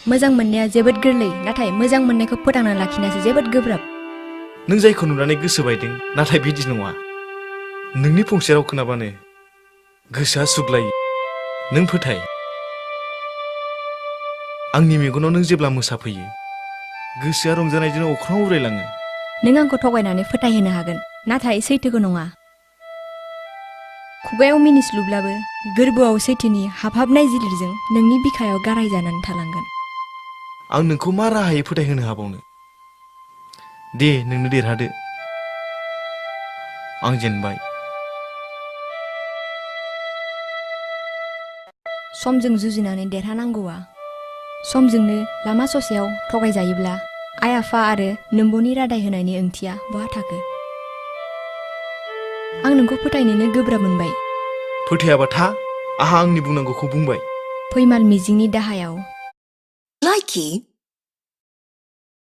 मोजां मोननाया जोबोद गोरलै नाथाय मोजां मोननायखौ फोथांना लाखिनायासो जोबोद गोब्राब। नों जायखौ नुनानै गोसो बायदों नाथाय बिदि नङा। नोंनि फंसे राव खोनाबानो गोसोआ सुग्लायो। नों फोथाय, आंनि मेगनाव नों जेब्ला मोसाफैयो गोसोआ रंजानायजों अख्राङाव उरायलाङो। नों आंखौ थगायनानै फोथायहोनो हागोन नाथाय सैथोखौ नङा। खुगायाव मिनिस्लुब्लाबो गोरबोआव सैथोनि हाबहाबनाय जिलिरजों नोंनि बिखायाव गाराय जानानै थालांगोन। आं नोंखौ मा राहायै फोथायहोनो हाबावनो? दे नोंनो देरहादो, आं जेनबाय। समजों जुजिनानै देरहानांगौआ समजोंनो लामा ससेयाव थगायजायोब्ला आइ आफा आरो नोम्ब'नि रादाय होनायनि ओंथिया बहा थाखो? आं नोंखौ फोथायनोनो गोब्राब मोनबाय। फोथायाबा था, आंहा आंनि बुंनांगौखौ बुंबाय। फैमाल मिजिंनि दाहायाव Likey